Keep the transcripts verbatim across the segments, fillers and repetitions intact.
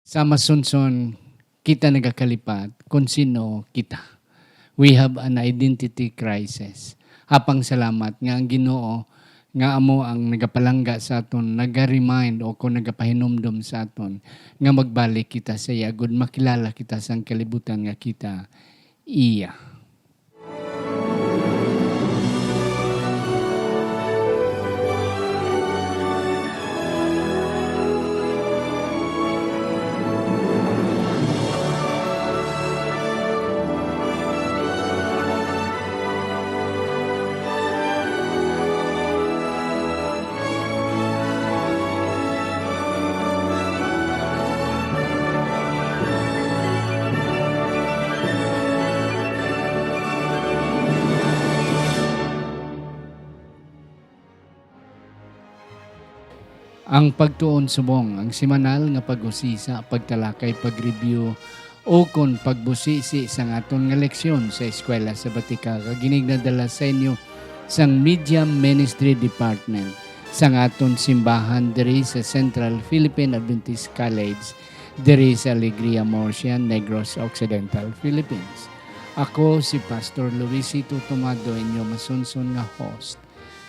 Sa masunson, kita nagakalipat kon sino kita. We have an identity crisis. Apang salamat nga ang Ginoo nga amo ang nagapalangga sa aton, naga-remind o kon nagapahinumdom sa aton nga magbalik kita sa iya, agud makilala kita sang kalibutan nga kita iya. Ang pagtuon subong, ang semanal nga pag-usisa, pagtalakay, pag-review, o kon pagbusisi sang aton nga leksyon sa Eskwela Sabatika, kag ini nadala sa inyo sang Media Ministry Department sang aton simbahan diri sa Central Philippine Adventist College, diri sa Alegria, Murcia, Negros Occidental, Philippines. Ako si Pastor Luisito Tomado, inyo masunson nga host.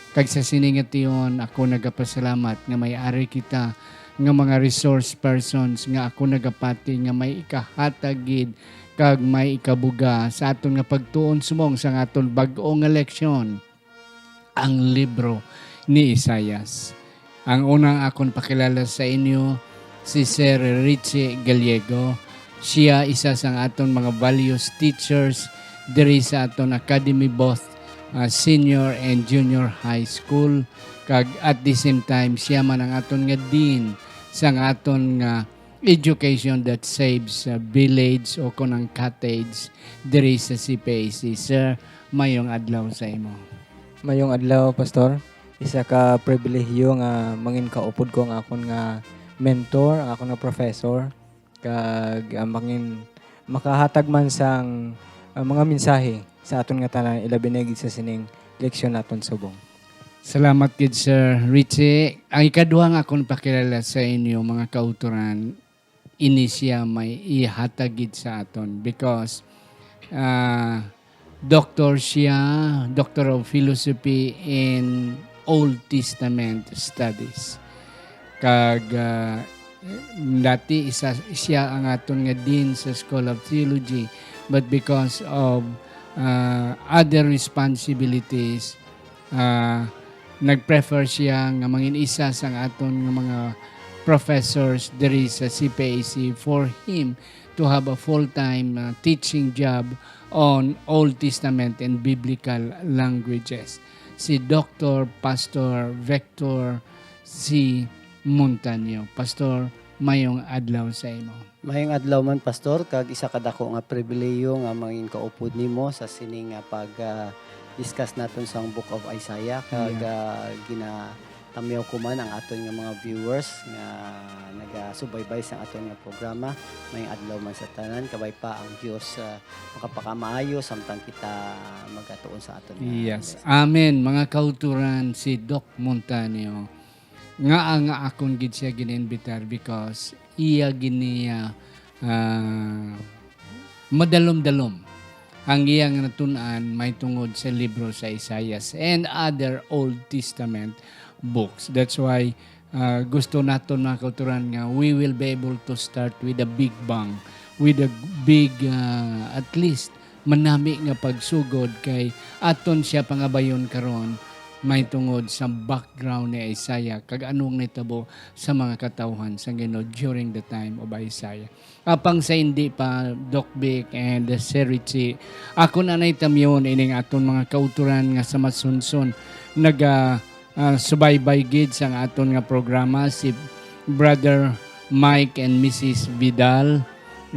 Kag sa sini nga tion, ako nagapasalamat nga may ari kita nga mga resource persons nga ako nagapati nga may ikahatag gid kag may ikabuga sa aton nga pagtuon subong sang aton bag-o nga leksyon, ang libro ni Isaias. Ang unang akon pakilala sa inyo, si Sir Richie Gallego. Sia isa sang aton mga values teachers diri sa aton academy, both, ah, senior and junior high school. Kag at the same time, sia man ang aton nga dean sang aton nga Education that Saves a Village o kon ang cottage diri sa C P A C. Sir, mayong adlaw sa imo. Mayong adlaw, Pastor. Isa ka pribilehiyo nga mangin kaupod ko ang akon nga mentor, ang akon nga professor, kag, ah, mangin makahatag man sang, ah, mga mensahe sa aton nga tanan, ilabi na gid sa sining leksyon naton subong. Salamat gid, Sir Richie. Ang ikaduha nga akon pakilala sa inyo, mga kautoran, ini siya may ihatag gid sa aton because, ah, doctor siya, Doctor of Philosophy in Old Testament Studies. Kag, ah, dati isa siya ang aton nga dean sa School of Theology, but because of, ah, other responsibilities, ah, nag-prefer siya nga mangin isa sang aton nga mga professors diri sa C P A C for him to have a full-time, ah, teaching job on Old Testament and biblical languages. Si Doctor Pastor Vector C. Montaño. Pastor, mayong adlaw sa imo. Mayong adlaw man, Pastor, kag isa ka dako nga pribilehiyo nga mangin kaupod nimo sa sini nga pag, ah, discuss naton sang Book of Isaiah, kag, Yeah. ah, ginatamyaw ko man ang aton nga mga viewers nga nagasubaybay sang aton nga programa. Mayong adlaw man sa tanan, kabay pa ang Dios, ah, makapakamaayo samtang kita magatuon sa aton nga Yes. message. Amen. Mga kauturan, si Doc Montaño, nga, nga akon gid siya gin-invitar because iya gid niya, ah, madalom-dalom ang iya nga natun-an may tungod sa libro sa Isaias and other Old Testament books. That's why, ah, gusto naton, mga kauturan, nga we will be able to start with a big bang, with a big, ah, at least, manami nga pagsugod kay aton siya pangabayon karon may tungod sa background ni Isaiah kag anong nitabo sa mga katawhan sa Ginoo during the time of Isaiah. Apang sa hindi pa, Doc Vic and Sir Richie, ako na nay tamyon ining aton mga kauturan nga sa masunson naga, ah, subaybay gid sang aton nga programa, si Brother Mike and Missus Vidal,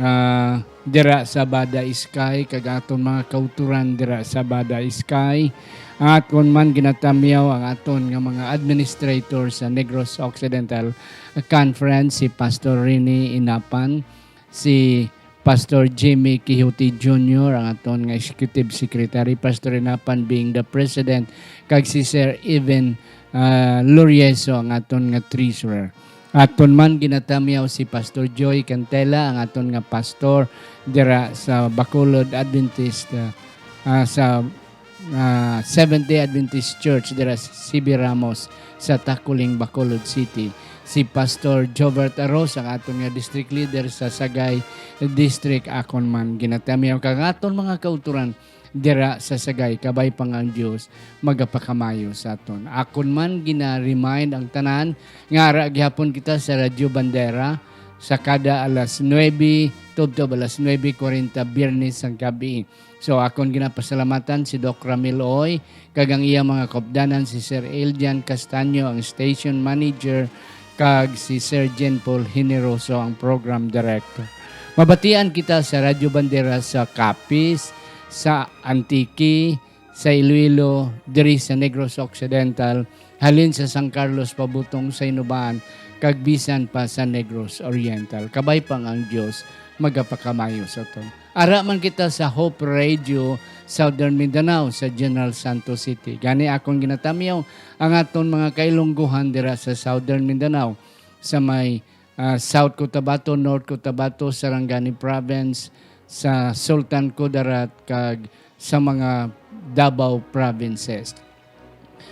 ah, dira sa Bada Sky, kag aton mga kauturan dira sa Bada Sky. Ang aton man ginatamyaw ang aton nga mga administrator sa Negros Occidental Conference, si Pastor Rene Inapan, si Pastor Jimmy Quixote Junior, ang aton nga executive secretary, Pastor Inapan being the president, kag si Sir Even, ah, Lorieso, ang aton nga treasurer. Aton man ginatamyaw si Pastor Joy Cantela, ang aton nga pastor dira sa Bacolod Adventist, ah, ah, sa, ah, Seventh-day Adventist Church dira sa C B Ramos sa Taculing, Bacolod City. Si Pastor Jobert Aros, ang aton nga district leader sa Sagay District, akon man ginatamyaw, kag aton mga kautoran dira sa Sagay, kabay pa nga ang Dios magapakamayo sa aton. Akon man gina-remind ang tanan nga ara gihapon kita sa Radyo Bandera sa kada alas nuebe tubtob alas nuebe kwarenta Biyernes sang gabi. So, akon ginapasalamatan si Doc Ramil Oy kag ang iya mga kaupdanan, si Sir Eljan Castaño, ang station manager, kag si Sir Jen Paul Generoso, ang program director. Mabatian kita sa Radyo Bandera sa Capiz, sa Antique, sa Iloilo, diri sa Negros Occidental, halin sa San Carlos pabutong sa Inoban, kag bisan pa sa Negros Oriental. Kabay pa nga ang Dios magapakamayo sa aton. Ara man kita sa Hope Radio Southern Mindanao sa General Santos City. Gani akon ginatamyaw ang aton mga kailongguhan dira sa Southern Mindanao, sa may, ah, South Cotabato, North Cotabato, Sarangani Province, sa Sultan Kudarat, kag sa mga Davao Provinces.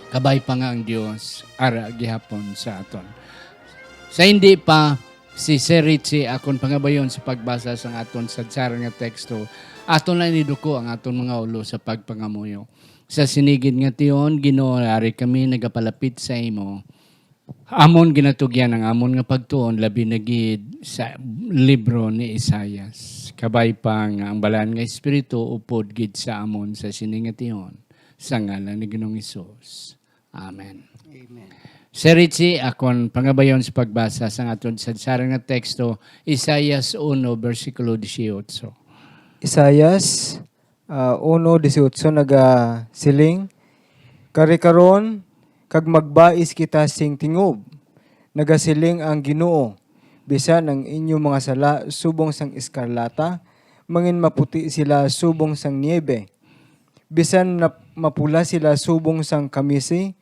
Kabay pa nga ang Dios ara gihapon sa aton. Sa hindi pa, si Sir Richie akon pangabayon sa pagbasa sang aton sadsaran nga teksto, aton lang iduko ang aton mga ulo sa pagpangamuyo. Sa sini gid nga tion, Ginoo, ari kami nagapalapit sa imo. Amon ginatugyan ang amon nga pagtuon, labi na gid sa libro ni Isaias. Kabay pa nga ang Balaan nga Espiritu upod gid sa amon sa sini nga tion, sa ngalan ni Ginoong Hesus. Amen. Amen. Sir Richie, akon pangabayon sa pagbasa sang aton sadsaran nga teksto, Isaias uno, bersikulo dieciocho. Isaias, ah, uno dieciocho nagasiling, "Kari karon, kag magbais kita sing tingob," nagasiling ang Ginoo, "bisan ang inyo mga sala subong sang eskarlata, mangin maputi sila subong sang niebe. Bisan na mapula sila subong sang kamisi,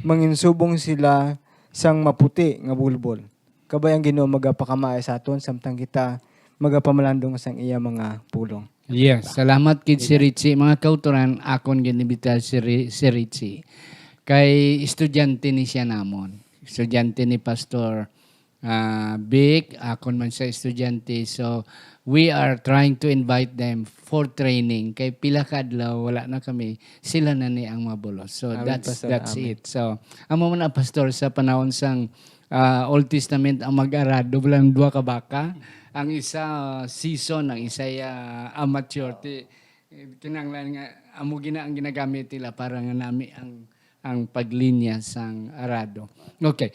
manginsubong sila sang maputi nga bulbol." Kabay ang Ginoo magapakamaay sa aton samtang kita magapamalandong sang iya mga pulong. Yes, salamat gid, Sir Richie. Mga kautoran, akon ginibitar si Ri-, Sir Richie. Kay estudyante ni siya namon. Estudyante ni Pastor, ah, Vic, akon man siya estudyante. So, we are trying to invite them for training. Kay pila ka adlaw, wala na kami. Sila na ni ang mabulos. So, Amen, that's, Pastor. That's Amen. It. So, amo man ang pastor sa panahon sang, ah, Old Testament ang mag-arado, lang duha ka baka. Ang isa, ah, season, ang isa, ah, amateur. Ti, kinahanglan nga, amo gina ang ginagamit nila para nga nami ang, ang paglinya sang arado. Okay.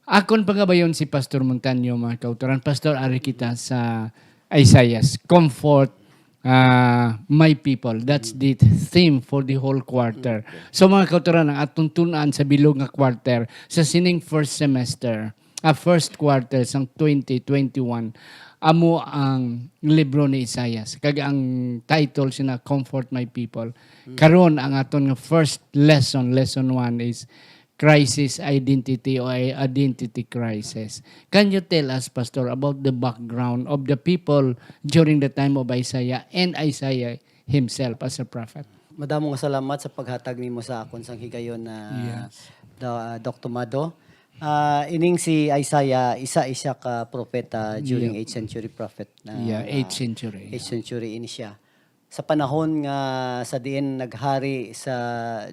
Akon pangabayon si Pastor Montaño, mga kautoran. Pastor, ari kita sa Isaias. Comfort, ah, my people. That's the theme for the whole quarter. Okay. So, mga kautoran, ang atong tun-an sa bilog nga quarter, sa sining first semester, ah, first quarter sang twenty twenty-one, amo ang libro ni Isaias. Kag ang title sina, Comfort My People. Mm. Karon, ang aton nga first lesson, lesson one is crisis identity o i-, identity crisis. Can you tell us, Pastor, about the background of the people during the time of Isaiah and Isaiah himself as a prophet? Madamo nga salamat sa paghatag nimo sa akon sang higayon na Yes. Do-, Doc Tomado. Ah, ining si Isaiah, isa, isa ka propeta during Yeah. eighth century prophet na, Yeah, eighth century, eighth yeah. century ini siya. Sa panahon nga sa diin naghari sa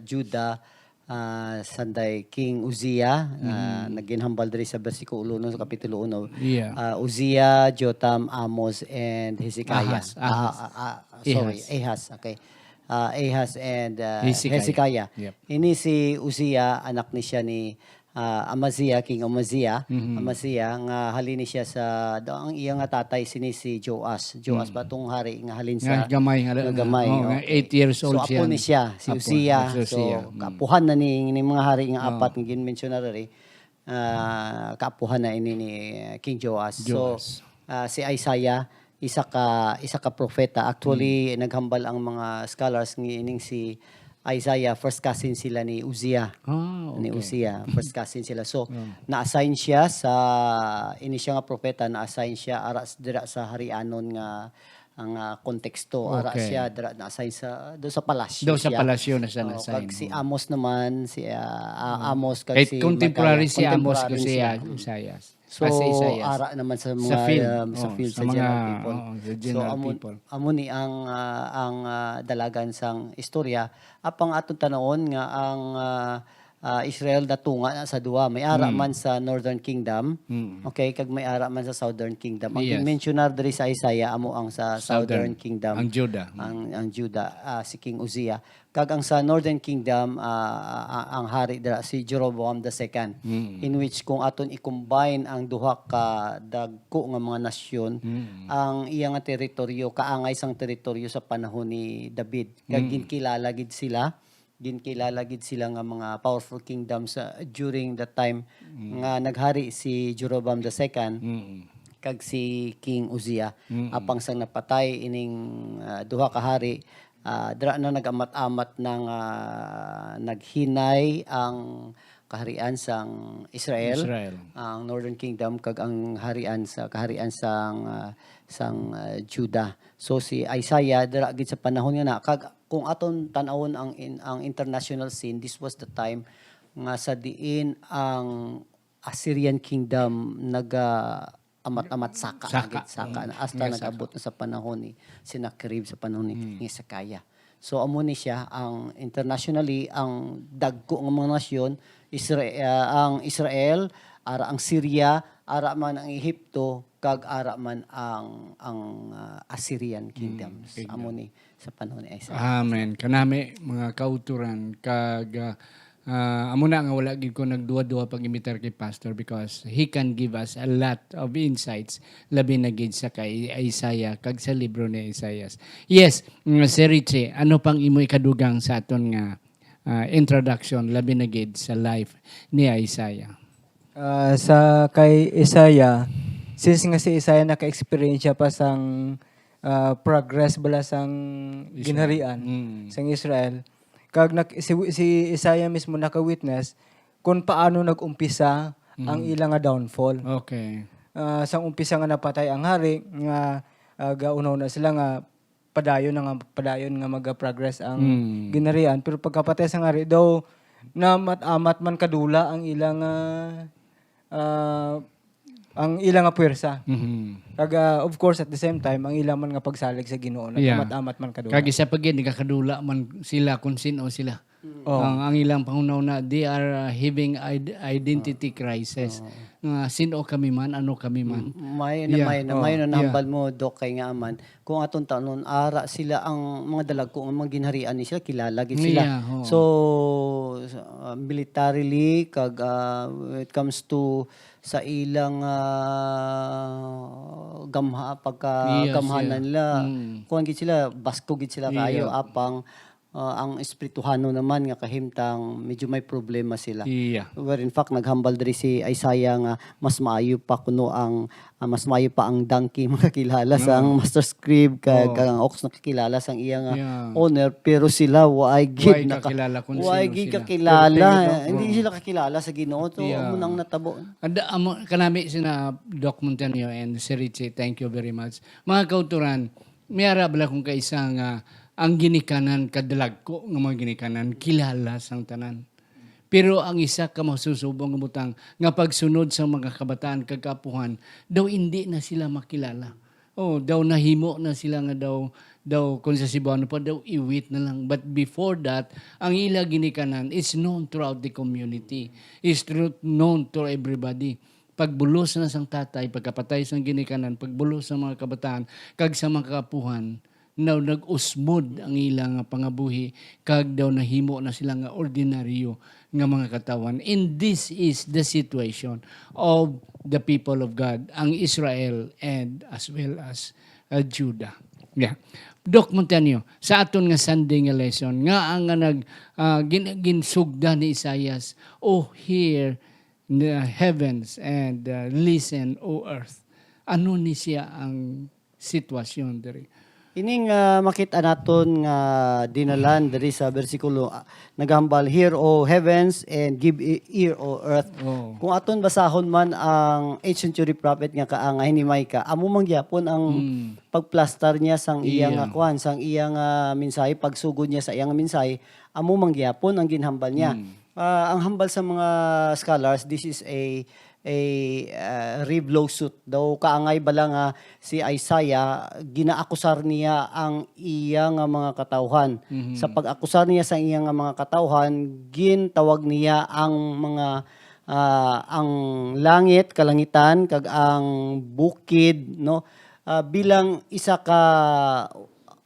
Juda, ah, sanday King Uzziah, ah, Mm. naginhambal diri sa bersikulo uno sa kapitulo uno. Yeah. Ah, Uzziah, Jotham, Amos, and Hezekiah. Ahaz, Ah, Ahaz. ah, ah, sorry, Ahaz. Ahaz, okay. Ah, Ahaz and, ah, Hezekiah. Hezekiah. Yep. Ini si Uzziah, anak ni siya ni, ah, Amaziah, King Amaziah. Mhm. Amaziah, nga halin ni siya sa, do-, ang iya nga tatay sini si Joas. Joas Mm. ba tong hari nga halin Nga sa gamay, nga, nga gamay, oh, nga okay. eight years old So, apo siya. ni siya, si Apo, Uzziah. si Uzziah. So, Mm. kaapuhan na ni, ni mga hari nga Oh. apat nga ginmensyonar diri, ah, kaapuhan na ini ni King Joas. So, Joas. ah, si Isaiah, isa ka, isa ka propeta. Actually, Mm. naghambal ang mga scholars nga ining si, Isaiah, first cousin sila ni Uzziah. Ah, Ni okay. Uzziah, first cousin sila. So, Oh. na-assign siya sa, ini siya nga propeta, na-assign siya ara s-, dira sa harianon nga, nga konteksto. Ara Okay. siya dira na-assign sa, do sa palasyo Daw sa siya. palasyo na siya Oh, na-assign. kag si Oh. Amos naman, si, ah, ah, Mm. Amos, kag Kay si contemporary Micaiah, si Amos contemporary ko siya. siya, Isaiah. So, Ah, si Isaiah. ara naman sa Sa mga, field. um, sa Oh, field, sa sa mga, general people. oo, sa So, general amo, people. amo ni ang, ah, ang, ah, dalagan sang istorya. Apang aton tanawon nga ang, ah, ah, Israel natunga na sa duha. May ara Mm. man sa Northern Kingdom, Mm. okay, kag may ara man sa Southern Kingdom. Ang Yes. ginmensionar diri sa Isaiah amo ang sa Southern Southern. Kingdom. Ang Judah. Mm. Ang, ang Judah, ah, si King Uzziah. Kag ang sa Northern Kingdom, ah, a-, ang hari dira si Jeroboam the second, Mm. in which kung aton i-combine ang duha ka dagko nga mga nasyon, Mm. ang iya nga teritoryo, kaangay sang teritoryo sa panahon ni David. Kag Mm. ginkilala gid sila, ginkilala gid sila nga mga powerful kingdoms, ah, during the time Mm. nga naghari si Jeroboam the second Mm. kag si King Uzziah. Mm. Apang sang napatay ining, ah, duha ka hari, ah, dira na nag-amat-amat na nga naghinay ang kaharian sang Israel, Israel. ang Northern Kingdom, kag ang harian sa, kaharian sang, ah, sang, ah, Judah. So, si Isaiah, dira gid sa panahon nga na, kag kung aton tan-awon ang in-, ang international scene, this was the time nga sa diin ang Assyrian Kingdom naga-amat-amat, saka na Saka. gid, saka Mm. na, hasta Nga nag-abot saka. na sa panahon ni Sennacherib, sa panahon ni Mm. Hezekiah. So, amo ni siya ang internationally, ang dagko nga mga nasyon, Isra-, ah, ang Israel, ara ang Syria, ara man ang Ehipto, kag ara man ang, ang, ah, Assyrian Mm, kingdoms. kingdom. Amo ni sa panahon ni Isaiah. Amen. Kanami, mga kauturan, kag, ah, ah, amo na nga wala gid ko nagduwa-duwa pag-imitar kay Pastor because he can give us a lot of insights, labi na gid sa kay Isaiah kag sa libro ni Isaiah. Yes, mm, Sir Richie, ano pang imo ikadugang sa aton nga, ah, introduction, labi na gid sa life ni Isaiah? Ah, sa kay Isaiah, since nga si Isaiah naka-experience siya pa sang, ah, progress bala sang Israel. ginharian Mm. sang Israel, kag nak-, si, si Isaiah mismo naka-witness kung paano nag-umpisa ang Mm. ila nga downfall. Okay. Ah, sang umpisa nga napatay ang hari, nga, ah, gaunaw na sila nga padayon na nga, padayon nga maga-progress ang Mm. ginharian. Pero pagkapatay sang hari, daw namat-amat man kadula ang ila nga, ah, ang ila nga puwersa. Mhm. Kag, ah, of course, at the same time, ang ila man nga pagsalig sa Ginoo, Yeah. nagkamat-amat man kadula. Kag isa pa gid, nagakadula man sila kung sin-o sila. Mm. Oh. Ang, ang ilang panghunahuna, they are, uh, having id-, identity crisis. Oh. Nga, sin-o kami man, ano kami man. Mm, may na, Yeah. may na, Oh, may na yeah. nahambal mo, Doc, kay nga man, kung aton tanon, ara sila ang mga dalagko nga mga ginharian ni sila, kilala gid sila. Yeah, oo. So, uh, militarily, kag, uh, when it comes to sa ilang, ah, gamha, pagka Yes, gamhanan yeah. nila, Mm. kuwan gid sila, basko gid sila Yeah. kayo, apang, ah, ang espirituhano naman nga kahimtang medyo may problema sila. Yeah. Where in fact, naghambal diri si Isaiah nga mas maayo pa kuno ang, ah, mas maayo pa ang donkey makakilala sa ang No. master scribe, kag, Oh. kag ang ox nakakilala sang iya nga Yeah. owner, pero sila waay gid Waay naka-, kakilala kung waay sino gid sila. kakilala. Pero, pero, Hindi oh. sila kakilala sa Ginoo. So, Yeah. amo nang natabo. Ada, amo, kanami sina Doc Montaño and si Richie, thank you very much. Mga kauturan, may ara bala kung kaisa nga ang ginikanan kadalagko nga mga ginikanan, kilala sang tanan. Pero ang isa ka masusubong nga butang nga pagsunod sa mga kabataan kag kaapuhan, daw indi na sila makilala. Oh, daw nahimo na sila nga daw, daw kung sa Cebuano pa, daw iwit na lang. But before that, ang ila ginikanan is known throughout the community, is tru-, known to everybody. Pagbulos na sang tatay, pagkapatay sang ginikanan, pagbulos sa mga kabataan, kag sa mga kaapuhan, daw nag-usmod ang ila nga pangabuhi, kag daw nahimo na sila nga ordinaryo nga mga katawhan. And this is the situation of the people of God, ang Israel and as well as, uh, Judah. Yeah. Doc Montaño, sa aton nga Sunday nga lesson, nga ang nga nag, ah, gin-, ginsugda ni Isaias, "Oh, hear the heavens and, uh, listen, O earth." Ano ni siya ang sitwasyon diri? Ini nga makita naton nga dinalan diri sa bersikulo, ah, nagahambal, "Hear, O heavens, and give e-, ear, O earth." Oh. Kung aton basahon man ang eighth century prophet nga kaangay ni Micah, amo man gyapon ang Mm. pagplastar niya sang iya nga Yeah. kuwan, sang iya nga mensahe, pagsugod niya sa iya nga mensahe, amo man gyapon ang ginhambal niya. Mm. Ah, ang hambal sa mga scholars, this is a, a, ah, reblow suit. Daw kaangay bala nga si Isaiah, ginaakusar niya ang iya nga mga katawhan. Mhm. Sa pag-akusar niya sa iya nga mga katawhan, gintawag niya ang mga, ah, ang langit, kalangitan, kag ang bukid, no, ah, bilang isa ka,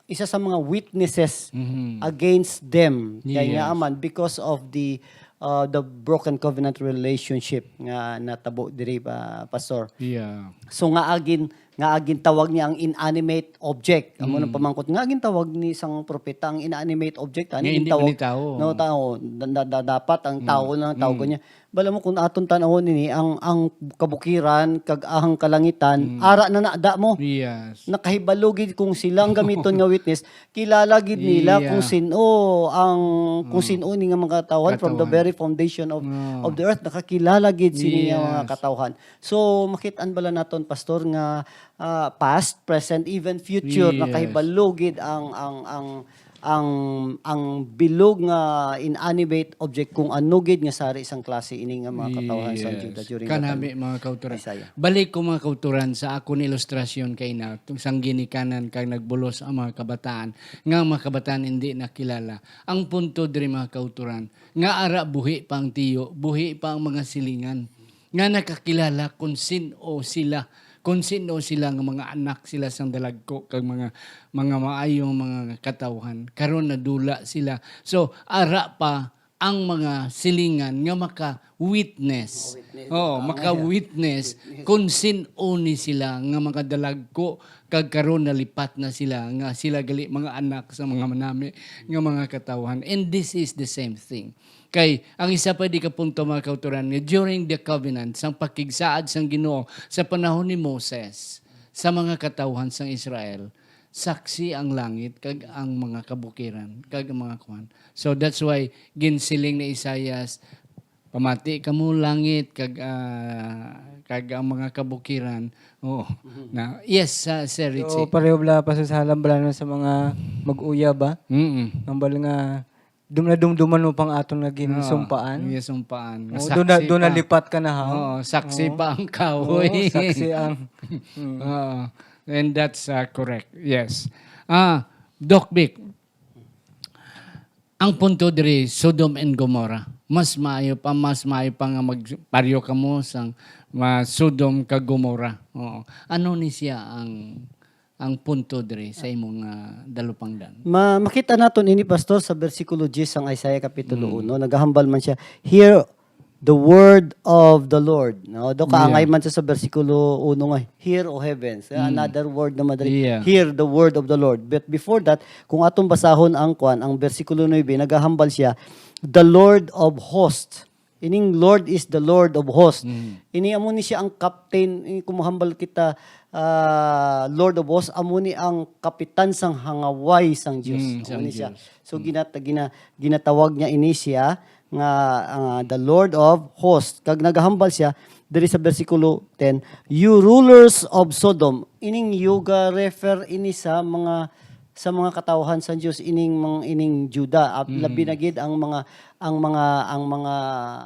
isa sa mga witnesses Mhm. against them. Kay nga Yes. aman, because of the, uh, the broken covenant relationship nga natabo diri, uh, Pastor. Yeah. So, nga agin, nga agin tawag niya ang inanimate object. Amo nang Mm. pamangkot nga agin tawag ni sang propeta ang inanimate object, ani Nga hindi gintawag man ni tao. no tao, da-, da-, da-, dapat ang Mm. tao na ang tawag Mm. niya. Bala mo, kung aton tan-awon ini, ang, ang kabukiran kag ang kalangitan, Mm. ara na nada mo. Yes. Nakahibalo gid kung sila ang gamiton nga witness, kilala gid nila Yeah. kung sin-o ang, kung Mm. sin-o ni nga mga katawhan from the Katawhan. very foundation of, Mm. of the earth. Nakakilala gid sini nga mga Yes. katawhan. So, makit-an bala naton, Pastor, nga, ah, past, present, even future, Yes. nakahibalo gid ang, ang, ang, ang, ang bilog nga inanimate object kung ano gid nga sari sang klase ini nga mga katawhan sa Yes. Juda during that Kanami, time. mga kauturan. Isaiah. Balik ko, mga kauturan, sa akon ilustrasyon kay na, tung-, sang ginikanan kag nagbulos ang mga kabataan, nga ang mga kabataan hindi nakilala. Ang punto diri, mga kauturan, nga ara buhi pa ang tiyo, buhi pa ang mga silingan, nga nakakilala kung sin-o sila, kung sin-o sila nga mga anak sila sang dalagko kag mga, mga maayong mga katawhan. Karon nadula sila. So, ara pa ang mga silingan nga maka-witness. Maka-witness. Oo, Ah, maka-witness Witness. kung sin-o ni sila nga mga dalagko kag karon nalipat na sila nga sila gali mga anak sa mga manami nga mga katawhan. And this is the same thing. Kay ang isa pa di ka punto, mga kauturan, nga during the covenant, sang pakigsaad sang Ginoo sa panahon ni Moses, sa mga katawhan sang Israel, saksi ang langit kag ang mga kabukiran kag ang mga kuan. So that's why ginsiling ni Isaias, "Pamati kamo langit kag, ah, kag ang mga kabukiran." Oo. Mhm. Na, yes, sa, Sir So, Richie. pareho bala pa sa, sa halambalan sa mga mag-uyab, ba? Mm-mm. Hambal nga, dum-, nadumduman mo pang aton nga ginsumpaan. Ah, ginsumpaan. Nga Oo, doon na, saksi doon pa. nalipat ka na, ha? Oo, saksi Oo. pa ang kahoy. Oo, saksi ang, mm. Oo. And that's, uh, correct. Yes. Ah, Doc Vic, ang punto diri, Sodom and Gomorrah. Mas maayo pa, mas maayo pa nga magparyo kamo sang, ah, Sodom kag Gomorrah. Oo. Ano ni siya ang ang punto diri sa imong, ah, dalupangdan? Ma-, makita naton ini, Pastor, sa bersikulo diyes sang Isaiah Kapitulo Mm. uno. Nagahambal man siya, "Hear the word of the Lord." No? Do kaangay Yeah. man siya sa bersikulo uno nga, "Hear, O heavens." Ah, Mm. another word naman diri, Yeah. "Hear the word of the Lord." But before that, kung atong basahon ang kwan, ang bersikulo nuebe, nagahambal siya, "The Lord of hosts." Ining Lord is the Lord of hosts. Mm. Ini amo ni siya ang captain, ini kung mohambal kita, ah, Lord of hosts, amo ni ang kapitan sang hangaway sang Dios. Mm, Amo sang ni siya. Dios. So, Mm. ginat-, gina-, ginatawag niya ini siya nga, ah, the Lord of hosts. Kag nagahambal siya diri sa bersikulo ten, "You rulers of Sodom." Ining "you" ga-refer ini sa mga sa mga katawhan sang Dios ining mang-, ining Juda, ap-, Mm. labi na gid ang mga, ang mga, ang mga,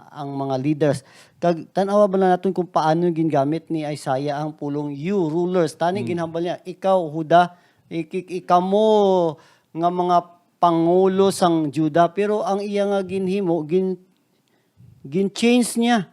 ang mga leaders. Kag tan-awa bala naton kung paano gingamit ni Isaiah ang pulong "you rulers." Tani Mm. ginhambal niya, "Ikaw, Juda, ik-, ik-, ik-, kamo nga mga pangulo sang Juda." Pero ang iya nga ginhimo, gin-, gin-change niya.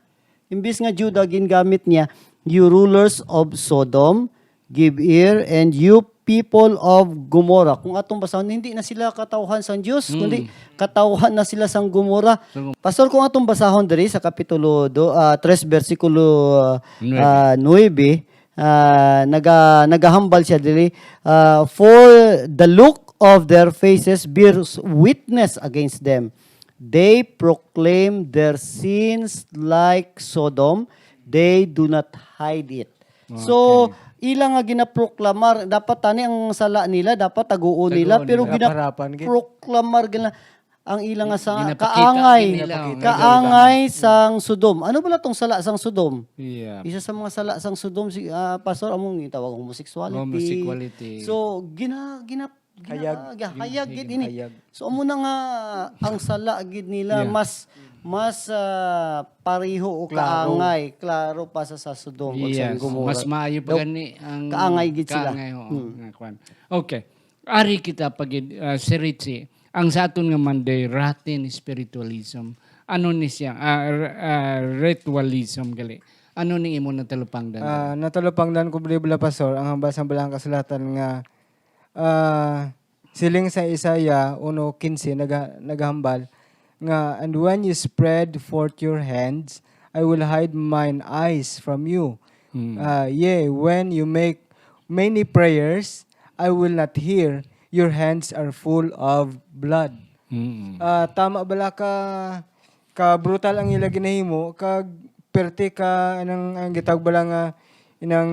Imbis nga Juda, gingamit niya, "You rulers of Sodom, give ear, and you people of Gomorrah." Kung atong basahon, hindi na sila katawhan sang Dios, Hmm. kundi katawhan na sila sang Gomorrah. Sang Gom- Pastor, kung atong basahon diri sa Kapitulo do, ah, tres, bersikulo, ah, Nuebe. ah, nuebe, ah, naga-, nagahambal siya diri, ah, "For the look of their faces bears witness against them. They proclaim their sins like Sodom. They do not hide it." So, Okay. ila nga ginaproklamar, dapat tani ang sala nila, dapat taguon nila, Taguon pero nila. Harap-harapan gid. ginaproklamar gila ang ila nga sa Ginapakita kaangay, nila, oh, kaangay sang Sodom. Ano bala tong sala sang Sodom? Yeah. Isa sa mga sala sang Sodom, si ah, Pastor, among gitawag homosexuality. Homosexuality. So, gina, gina, gina, Hayag. hayag gid ini. Hayag. So, amo na nga ang sala gid nila Yeah. mas mas ah, pareho o Klaro. kaangay, klaro pa sa, sa Sodom o sa Yes, Gomorrah. Mas maayo pa Daw, gani ang kaangay gid sila. kaangay, oo, Hmm. nga kwan. Okay. Ari kita pag ah, si Richie, ang sa aton nga Monday, rotten spiritualism. Ano ni siya? Ah, r- ah, ritualism gali. Ano ning imo natalupangdan? Ah, natalupangdan ko, Biblia, Pastor, ang hambal sa Balaang Kasulatan nga ah, siling sa Isaiah uno quince naga, nagahambal nga, "And when you spread forth your hands, I will hide mine eyes from you. Mm. Ah, yea, when you make many prayers, I will not hear. Your hands are full of blood." Mm. Ah, tama bala ka ka brutal ang ila ginahimo, kag perte ka nang ang gitawag bala nga inang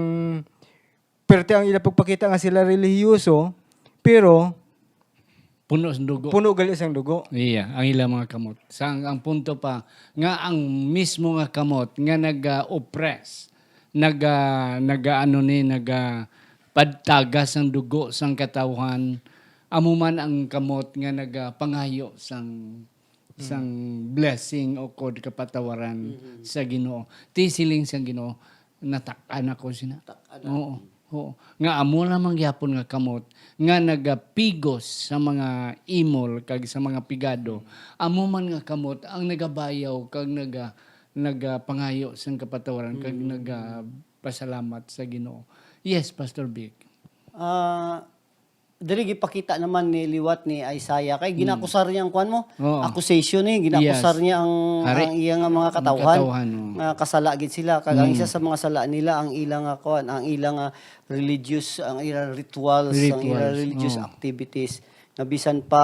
perte ang ila pagpakita nga sila relihiyoso, pero Puno sa dugo. Puno gali sang dugo. Iya, ang ilang mga kamot. Sa ang, ang punto pa nga ang mismo nga kamot nga naga-oppress, naga nagaano ni naga padtagas ang dugo sang katawhan, amo man ang kamot nga nagapangayo sang sang blessing o kod kapatawaran sa Ginoo. Ti siling sang Ginoo, natak-an ako sina. Tak-an Oo. Oo. Nga amo lamang gyapon nga kamot nga nagapigos sa mga imol kag sa mga pigado. Amo man nga kamot ang nagabayaw kag naga nagapangayo sang kapatawaran kag nagapasalamat sa Ginoo. Yes, Pastor Vic. Ah, diri gipakita naman ni liwat ni Isaiah kay ginakusar niya ang kwan mo, Oo. accusation ni, ginakusar Yes. niya ang Hari. ang iya nga mga Ang katawhan, katawhan, oo. nga kasala gid sila kag ang isa sa mga sala nila ang ila nga kwan, ang ila nga religious, ang ila rituals, ang ila Rituals, religious oo. activities nga bisan pa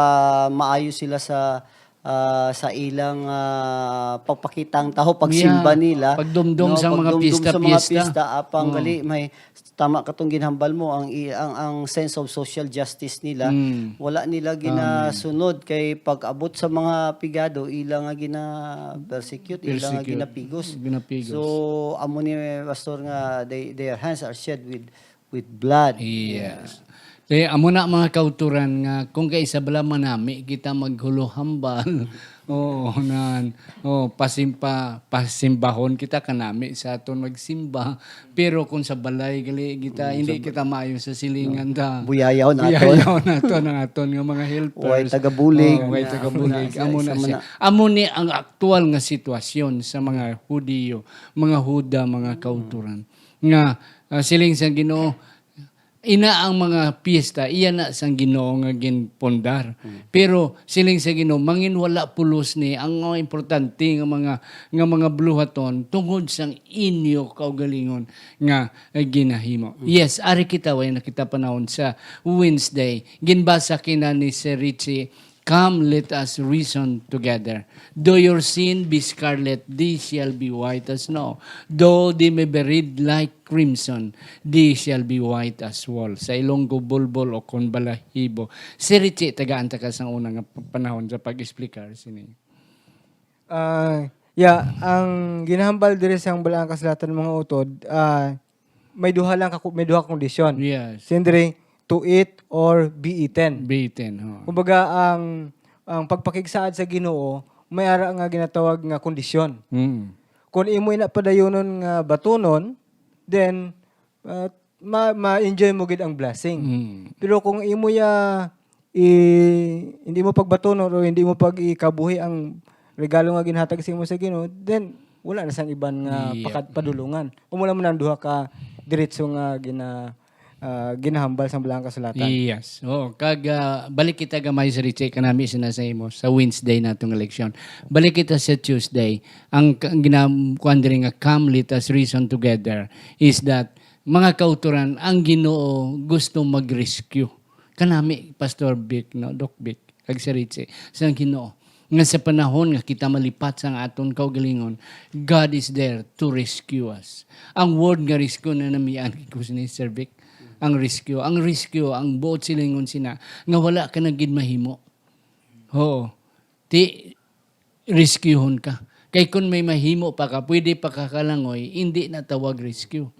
maayo sila sa ah, sa ilang ah, pagpakita ang tawo, pagsimba Yeah. nila, Pagdumdum sa mga pagdumdum pista, sa mga piyesta. pista, apang Oo. gali may tama katong ginhambal mo ang i- ang ang sense of social justice nila, Mm. wala nila ginasunod kay pag-abot sa mga pigado ila nga gina persecute, ila nga Persecute. ginapigos. Ginapigos. So amo ni Pastor nga they, their hands are shed with with blood. Yes. Kaya amo na mga kauturan nga kung kaisa bala manami kita maghuluhambal. Oo, nan. Oh, pasimpa, pasimbahon kita kanami sa aton magsimba. Pero kung sa balay gali kita, hindi kita maayo sa silingan ta. Buyayaw naton. Buyayaw naton ang aton nga mga helpers. Way tagabulig. Oh, way Na- tagabulig. na- Amo na isa man siya. Amo ni ang aktual nga sitwasyon sa mga Hudiyo, mga Huda, mga kauturan. Nga ah, siling sa Ginoo, ina ang mga piyesta, iya na sang Ginoo nga ginpundar. Pero siling sa Ginoo, manginwala pulos ni ang mga importante nga mga nga mga buluhaton tungod sang inyo kaugalingon nga eh, ginahimo. Yes, ari kita way na kita panahon sa Wednesday. Ginbasa kina ni Sir Richie, "Come, let us reason together. Though your sin be scarlet, they shall be white as snow. Though they may be red like crimson, they shall be white as wool." Sa Ilonggo, bulbol o kon balahibo. Si Richie, tagaan ta ka sang una nga panahon sa pag-explicar sini. Ah, yeah, ang ginahambal diri sang Balaang Kasulatan, mga utod, ah, may duha lang ka, may duha ka kondisyon. Yes. Sindri, to eat or be eaten. Beaten, ho. Kumbaga, ang ang pagpakigsaad sa Ginoo may ara nga ginatawag nga kondisyon. Mm. Kung imo ina padayonon nga batunon, then ah, ma- ma-enjoy mo gid ang blessing. Mm. Pero kung imo ya i- hindi mo pagbatunon o hindi mo pag-ikabuhi ang regalo nga ginhatag sa imo sa Ginoo, then wala na sang iban nga Yeah. pakad padulungan. Amo lang man ang duha ka diretso nga gina ah, ginahambal sang Balaang Kasulatan. Yes. Oh, kag ah, balik kita gamay sa Richie kanami sina sa imo sa Wednesday natong eleksyon. Balik kita sa Tuesday. Ang, ang ginakuan diri nga "Come, let us reason together" is that mga kauturan, ang Ginoo gusto mag-rescue. Kanami, Pastor Vic, no, Doc Vic, kag si Richie, sa Ginoo. nga sa panahon nga kita malipat sang aton kaugalingon, God is there to rescue us. Ang word nga rescue na namian ko ni Sir Vic, ang rescue, ang rescue, ang buot silingon sina, nga wala ka na gid mahimo. Oo. Ti, rescuehon ka. Kay kun may mahimo pa ka, pwede pa ka kalangoy, hindi na tawag rescue.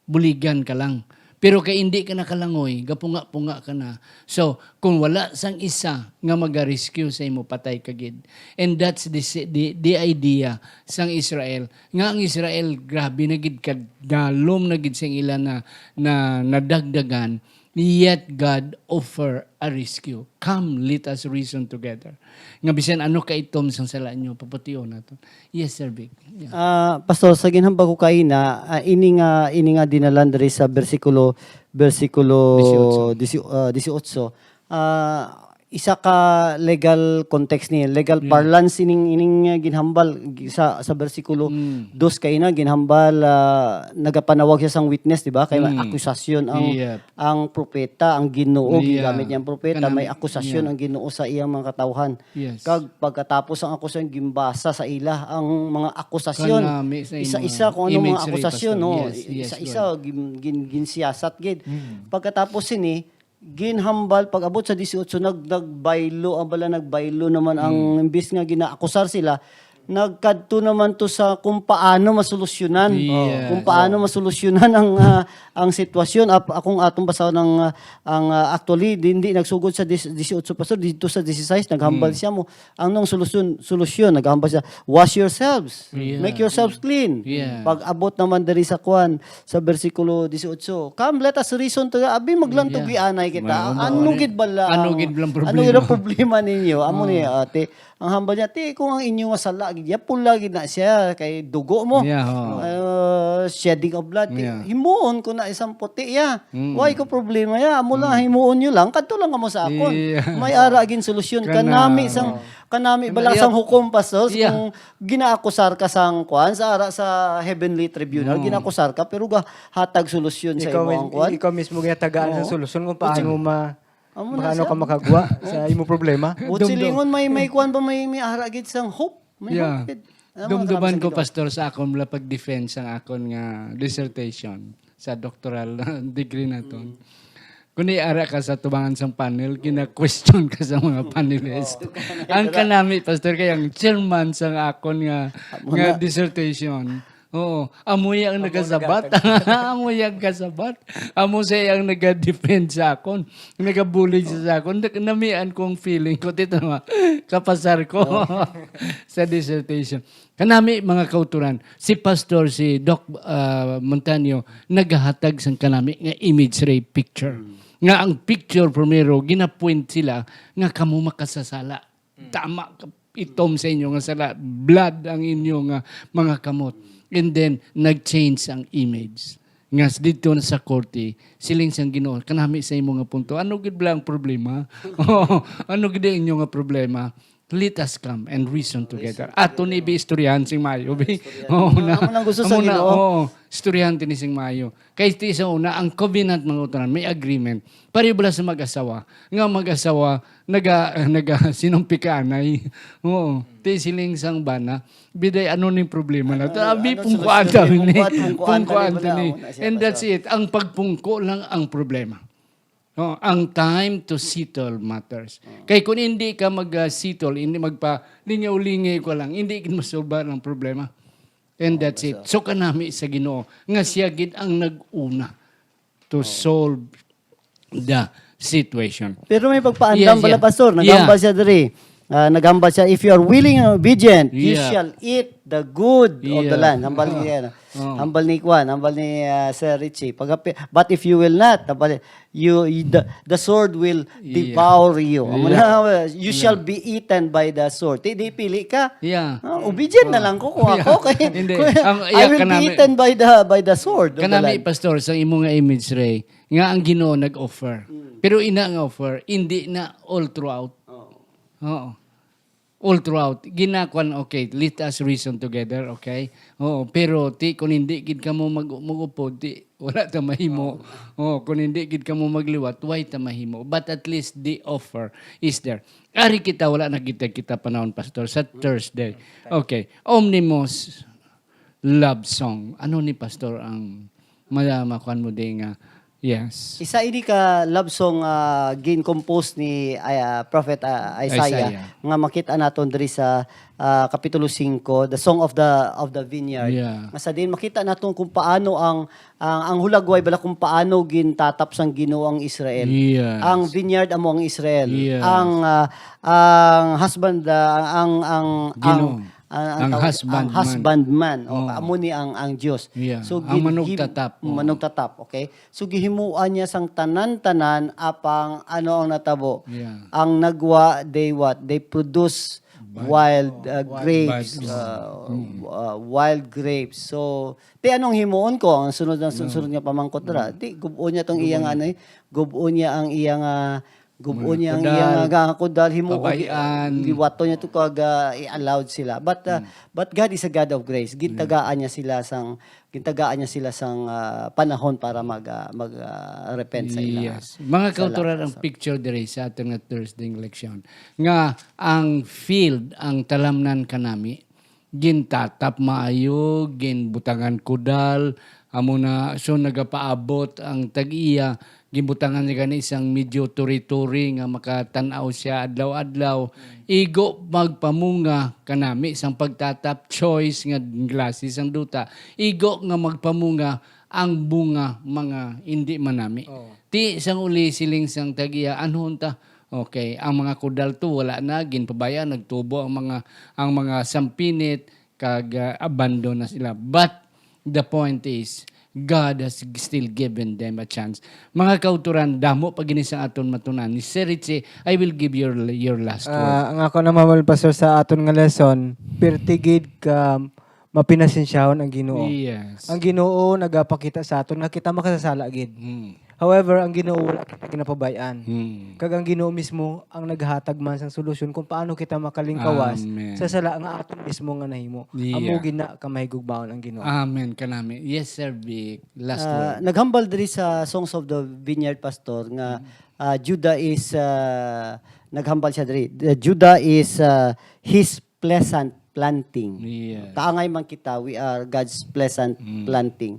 Buligan ka lang. Pero kay hindi ka nakalangoy, gapunga-punga ka na. So, kung wala sang isa nga maga-rescue sa imo, patay ka gid. And that's the, si- the, the idea sang Israel. Nga ang Israel, grabe na gid, kadalom na gid sing ila na, na nadagdagan. Yet God offer a rescue. Come, let us reason together. Nga bisan ano ka itom sang sala nyo, papution naton. Yes, Sir Vic. Yeah. Ah, Pastor, sa ginhambal ko kaina, ah, ini nga ini nga dinalan diri sa bersikulo bersikulo Dieciocho. disi- ah, dieciocho, ah, isa ka legal context ni legal parlance ining ining ah, ginhambal gi- sa sa bersikulo Mm. dos kaina ginhambal, ah, nagapanawag siya sang witness, di ba? Kay may Mm. akusasyon ang Yep. ang propeta, ang Ginoo, Yeah. gigamit niya ang propeta, may Kanami- akusasyon yeah. ang Ginoo sa iyang mga katawhan. Yes. Kag pagkatapos ang akusasyon, gimbasa sa ila ang mga akusasyon. Kanami sa imo, Isa-isa kung anong mga imagery, akusasyon, Pastor. No? Yes, yes, Isa-isa, Lord. gin, gin, ginsiasat gid. Mm. Pagkatapos sini, ginhambal, pag-abot sa dieciocho, nag, nagbaylo, ang bala nagbaylo naman ang, Mm. imbis nga ginaakusar sila, nagkadto naman to sa kung paano masolusyonan. Yes. Kung paano masolusyonan ang ah, ang sitwasyon. Ap, akong atong basahon ang ah, ang ah, actually di, hindi nagsugod sa dis- dieciocho, Pastor, dito sa dieciséis naghambal Mm. siya mo. Ang nung solusyon solusyon naghambal siya, "Wash yourselves. Yeah. Make yourselves clean." Yeah. Pag-abot naman diri sa kwan, sa bersikulo dieciocho, "Come, let us reason to," abi, maglantugi-anay kita. Mao, mao Ano ni. gid bala? Ano ang- gid bala ang Ano problema? gid ang problema ninyo? Amo ni Oh. ate. Ang hambal niya, "Ti, kung ang inyo nga sala gid ya, pula gid na siya kay dugo mo." Yeah, oh. Uh, shedding of blood. Ti, Yeah. Himuon ko na isang puti ya. Mm. Why ko problema ya? Amo lang, himuon nyo lang. Kadto lang kamo sa akon. Yeah. May ara gin solusyon. Kana- Kanami sang kanami bala Yeah. sang hukom, Pastor, Yeah. kung ginaakusar ka sang kuan sa ara sa heavenly tribunal, Oh. Ginaakusar ka pero gahatag solusyon sa ikaw, imo ang kuan. Ikaw mismo ginatagaan sa Oo. solusyon kung paano Sige. ma Amo na makaano siya. Ka makagwa sa imo problema. Buot silingon may may kuan pa, may may ara gid sang hope. May Yeah. hope gid. Amo na Dumduman sa ko, Ginoo. Pastor, sa akon la pag-defend sang akon nga dissertation sa doctoral degree naton. Kung ara ka sa tubangan sang panel, gina-question ka sa mga panelists. Ang kanami, Pastor, kay ang chairman sang akon nga, Amo nga na. Dissertation. Oo, amo iya ang nagasabat. Amo iya ang kasabat. Amo siya ang naga-defend sa akon. Nagabulig siya sa akon. Nag- Namian kong feeling ko, tito, ma, kapasar ko sa dissertation. Kanami, mga kauturan, si Pastor, si Doc ah, Montaño, nagahatag sang kanami nga imagery picture. Nga ang picture, primero, ginapoint sila nga kamo makasasala. Tama, itom sa inyo nga sala, blood ang inyo nga mga kamot. And then, nag-change ang image. Nga s- didto na sa korte, siling sang Ginoo, "Kanami sa imo nga punto. Ano gid bala ang problema? Oo, ano gid ang inyo nga problema? Let us come and reason together." Ato ni bi istoryahan sing maayo, bi. Oo na. Amo nang gusto sa Amo na, Ginoo. Oo, istoryahan tini sing maayo. Kay ti sa una, ang covenant, mga utran, may agreement. Pareho bala sa mag-asawa. Nga mag-asawa, naga, naga, sinumpikanay. Oo. Ti siling sang bana, "Biday, ano ning problema na to?" Ano, Abi, ano pungkuan solusyon? ta ni. Pungkuan, pungkuan ta ni, Pungkuan ta ni. wala, wala siya, And that's Pastor. it. Ang pagpungko lang ang problema. No, ang time to settle matters. Kay kung hindi ka mag-settle, hindi magpa-lingaw-lingaw ka lang, hindi gid masolbar ang problema. And that's it. So kanami sa Ginoo nga siya gid ang nag-una to solve the situation. Pero may pagpaandam Yes, bala, yeah. Pastor. Naghambal Yeah. siya diri. Ah, naghambal siya, "If you are willing and obedient, you Yeah. shall eat the good of the Yeah. land." Hambal niya. Oh. Hambal ni Kwan, hambal ni ah, Sir Richie. Pag, "But if you will not," hambal niya, you, you- the, the sword will Yeah. devour you. Amo Yeah. na, you shall be eaten by the sword. Ti, di pili ka. Yeah. Ah, obedient na lang ko kung Yeah. ako. Kay, Hindi. kung- Ang- I yeah, will be kanami- eaten by the by the sword of the Kanami, land. Pastor, sa imo nga imagery, nga ang Ginoo nag-offer. Pero ina nga offer, hindi na all throughout. Oo. All throughout, ginakuan, okay, let us reason together, okay? Oo, pero ti, kung hindi gid kamo mag-, mag-upod, ti, wala ta mahimo. Oo, kung hindi gid kamo magliwat, why ta mahimo? But at least the offer is there. Ari kita, wala na kita, kita panahon, Pastor, sa Thursday. Okay, Omnimos love song. Ano ni Pastor ang mala-, makuan mo di nga? Yes. Isa ini ka love song, ah, gin-compose ni, ah, Prophet, ah, Isaiah, Isaiah, nga makita naton diri sa, ah, Kapitulo singko, the Song of the, of the Vineyard. Yeah. Nga sa din makita naton kung paano ang, ang, ang hulagway bala kung paano gintatap sang Ginoo ang Israel. Yes. Ang vineyard amo ang Israel. Yes. Ang, ah, ang husband, ah, ang, ang, ang, Ginoo. Ang, ang Ang tawag, ang husbandman. Husbandman. O, Oh. amo ni ang, ang Dios. Yeah. So, Ang gin-, manugtatap. gin-, Oh. manugtatap, okay? So, gihimuan niya sang tanan-tanan, apang ano ang natabo? Yeah. Ang nagwa, they what? They produce Bad. wild, uh, Wild grapes. grapes. Uh, Mm. uh, wild grapes. So, ti anong himuon ko? Ang sunod na, No. sunod nga pamangkot ra. Mm. Ti, gub-on niya tong Gub-on iyang niya. ano eh. Gub-on niya ang iyang, ah, gub-on Mga niya ang kudal. iyang, ah, ga-, kudal, himuon, Pabay-an. liwaton niya to kag, ah, i-allowed sila. But, ah, Mm. but God is a God of grace. Gintagaan Mm. niya sila sang, gintagaan niya sila sang, ah, panahon para mag, ah, mag, ah, repent sa ilang, Yes. Mga sa kauturan, lang, ang sa picture diri sa aton nga Thursday nga leksyon, nga ang field, ang talamnan kanami, gintatap maayo, ginbutangan kudal, amo na, so nagapaabot ang tag-iya, ginbutangan niya gani isang medyo turi-turi nga makatan-aw siya adlaw-adlaw. Mm. Igo magpamunga kanami sang pagtatap, choice nga klase sang duta. Igo nga magpamunga ang bunga mga indi manami. Oh. Ti sang uli siling sang tag-iya, "Anhon ta?" Okay, ang mga kudal to wala na, ginpabayaan, nagtubo ang mga, ang mga sampinit, kag, ah, abandon na sila. But the point is, God has still given them a chance. Mga kauturan, damo pa gini sa aton matunan. Ni Sir Richie, I will give your, your last word. Ah, ang ako na, Ma'am Pastor, sa aton nga lesson, pirti gid ka mapinasensyahon ang Ginoo. Yes. Ang Ginoo nagapakita sa aton nga kita makasasala gid. Hmm. However, ang Ginoo wala kita ginapabay-an. Hmm. Kag ang Ginoo mismo ang naghatag man sang solusyon kung paano kita makalingkawas Amen. sa sala nga aton mismo nga nahimo. Yeah. Amo gid na ka mahigugmaon ang Ginoo. Amen kanami. Yes, Sir Vic. Last Ah, word. Naghambal diri sa Songs of the Vineyard, Pastor, nga, Mm. ah, Judah is, ah, naghambal siya diri. The Judah is, ah, his pleasant planting. Yes. Kaangay man kita, we are God's pleasant Mm. planting.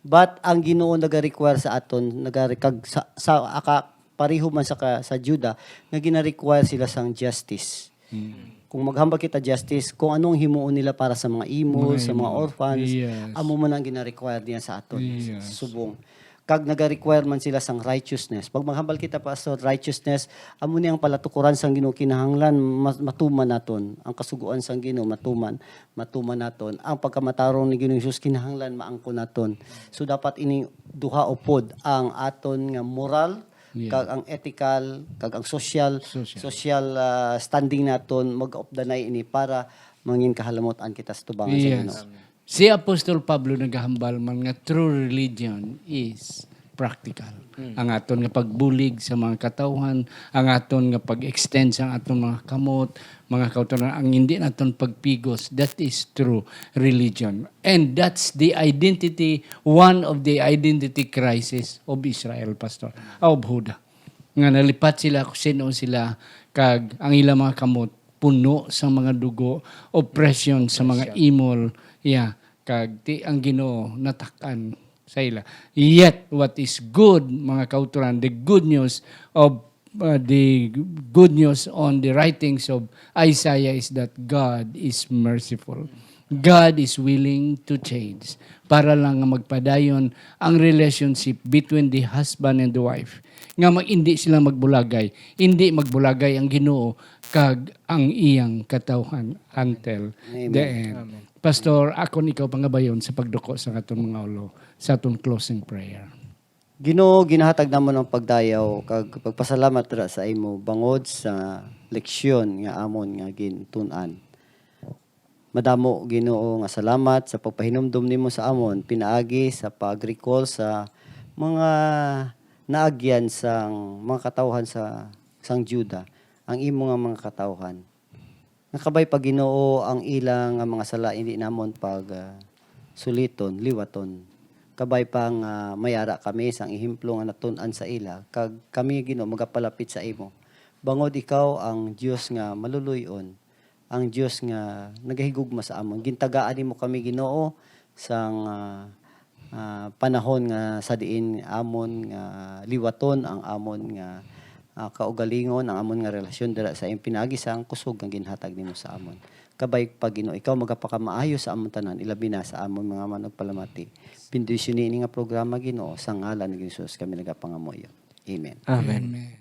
But ang Ginoo naga-require sa aton, nagare-, kag sa, sa aka-, pareho man sa ka-, sa Judah, nga gina-require sila sang justice. Mm. Kung maghambal kita justice, kung anong himuon nila para sa mga imol, Mga sa mga imol. orphans, Yes. amo man ang gina-require niya sa aton, Yes. subong. Kag naga-require man sila sang righteousness. Pag maghambal kita, Pastor, righteousness, amo ni ang palatukuran sang Ginoo, kinahanglan mas-, matuman naton. Ang kasugoan sang Ginoo, matuman, matuman naton. Ang pagkamatarong ni Ginoong Jesus, kinahanglan maangkon naton. So, dapat ini duha upod, ang aton nga moral, Yeah. kag ang ethical, kag ang social, Social. social, ah, standing naton, mag-updanay ini para mangin kahalamot-an kita sa tubangan sa Yes. Ginoo. Si Apostol Pablo nagahambal man nga true religion is practical. Mm. Ang aton nga pagbulig sa mga katawhan, ang aton nga pag-extend sa aton mga kamot, mga kauturan, ang hindi naton pagpigos, that is true religion. And that's the identity, one of the identity crisis of Israel, Pastor, of Judah. Nga nalipat sila kung sino sila, kag ang ilang mga kamot puno sa mga dugo, oppression sa mga Oppression. imol, yeah, kag ti ang Ginoo natak-an sa ila. Yet, what is good, mga kauturan, the good news of, uh, the good news on the writings of Isaiah is that God is merciful. God is willing to change para lang nga magpadayon ang relationship between the husband and the wife. Nga mag-, hindi sila magbulagay, hindi magbulagay ang Ginoo kag ang iyang katawhan until Amen. the end. Amen. Pastor, akon ikaw pangabayon sa pagduko sa aton mga ulo, sa aton closing prayer. Ginoo, ginahatag namon ang pagdayaw kag pagpasalamat ra sa imo bangod sa leksyon nga amon nga gintun-an. Madamo, Ginoo, nga salamat sa pagpahinumdom nimo sa amon pinaagi sa pag-recall sa mga naagyan sang mga katawhan sa, sang Juda, ang imo nga mga katawhan. Nga kabay pa, Ginoo, ang ila nga mga sala indi namon pag, ah, suliton, liwaton. Kabay pa nga mayara kami sang ehemplo nga natun-an sa ila, kag kami, Ginoo, magapalapit sa imo. Bangod ikaw ang Dios nga maluloy-on, ang Dios nga nagahigugma sa amon. Gintagaan nimo kami, Ginoo, sang, ah, ah, panahon nga sa diin amon nga liwaton ang amon nga, ah, kaugalingon, ang amon nga relasyon dira sa iyang pinaagi sang kusog nga ginhatag nimo sa amon. Kabay pa, Ginoo, ikaw magapakamaayo sa amon tanan, ilabi na sa amon mga manugpalamati. Bendisyoni ini nga programa, Ginoo, sa ngalan ni Jesus kami nagapangamuyo. Amen. Amen. Amen.